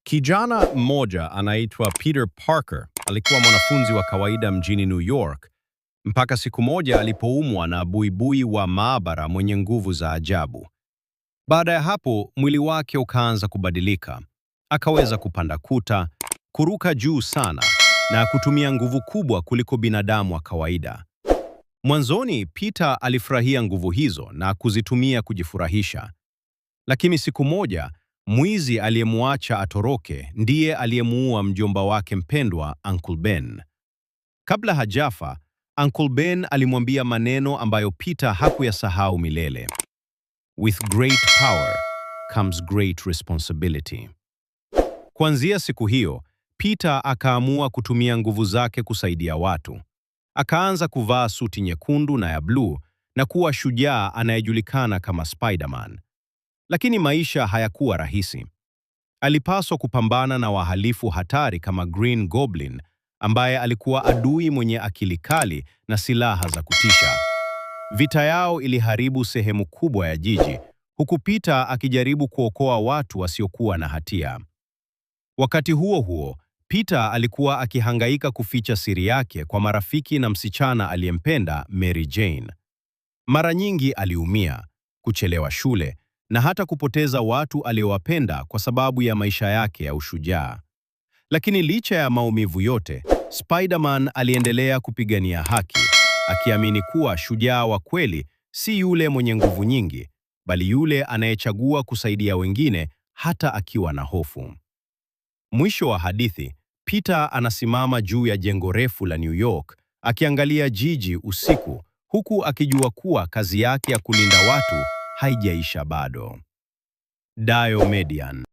Kijana mmoja anaitwa Peter Parker alikuwa mwanafunzi wa kawaida mjini New York mpaka siku moja alipoumwa na buibui wa maabara mwenye nguvu za ajabu. Baada ya hapo, mwili wake ukaanza kubadilika. Akaweza kupanda kuta, kuruka juu sana na kutumia nguvu kubwa kuliko binadamu wa kawaida. Mwanzoni, Peter alifurahia nguvu hizo na kuzitumia kujifurahisha. Lakini siku moja, mwizi aliyemwacha atoroke ndiye aliyemuua mjomba wake mpendwa Uncle Ben. Kabla hajafa, Uncle Ben alimwambia maneno ambayo Peter hakuyasahau milele. "With great power comes great responsibility." Kuanzia siku hiyo, Peter akaamua kutumia nguvu zake kusaidia watu. Akaanza kuvaa suti nyekundu na ya bluu na kuwa shujaa anayejulikana kama Spider-Man. Lakini maisha hayakuwa rahisi. Alipaswa kupambana na wahalifu hatari kama Green Goblin, ambaye alikuwa adui mwenye akili kali na silaha za kutisha. Vita yao iliharibu sehemu kubwa ya jiji, huku Peter akijaribu kuokoa watu wasiokuwa na hatia. Wakati huo huo, Peter alikuwa akihangaika kuficha siri yake kwa marafiki na msichana aliyempenda, Mary Jane. Mara nyingi aliumia, kuchelewa shule na hata kupoteza watu aliowapenda kwa sababu ya maisha yake ya ushujaa. Lakini licha ya maumivu yote, Spider-Man aliendelea kupigania haki, akiamini kuwa shujaa wa kweli si yule mwenye nguvu nyingi, bali yule anayechagua kusaidia wengine hata akiwa na hofu. Mwisho wa hadithi, Peter anasimama juu ya jengo refu la New York, akiangalia jiji usiku, huku akijua kuwa kazi yake ya kulinda watu haijaisha bado. Dayo Median.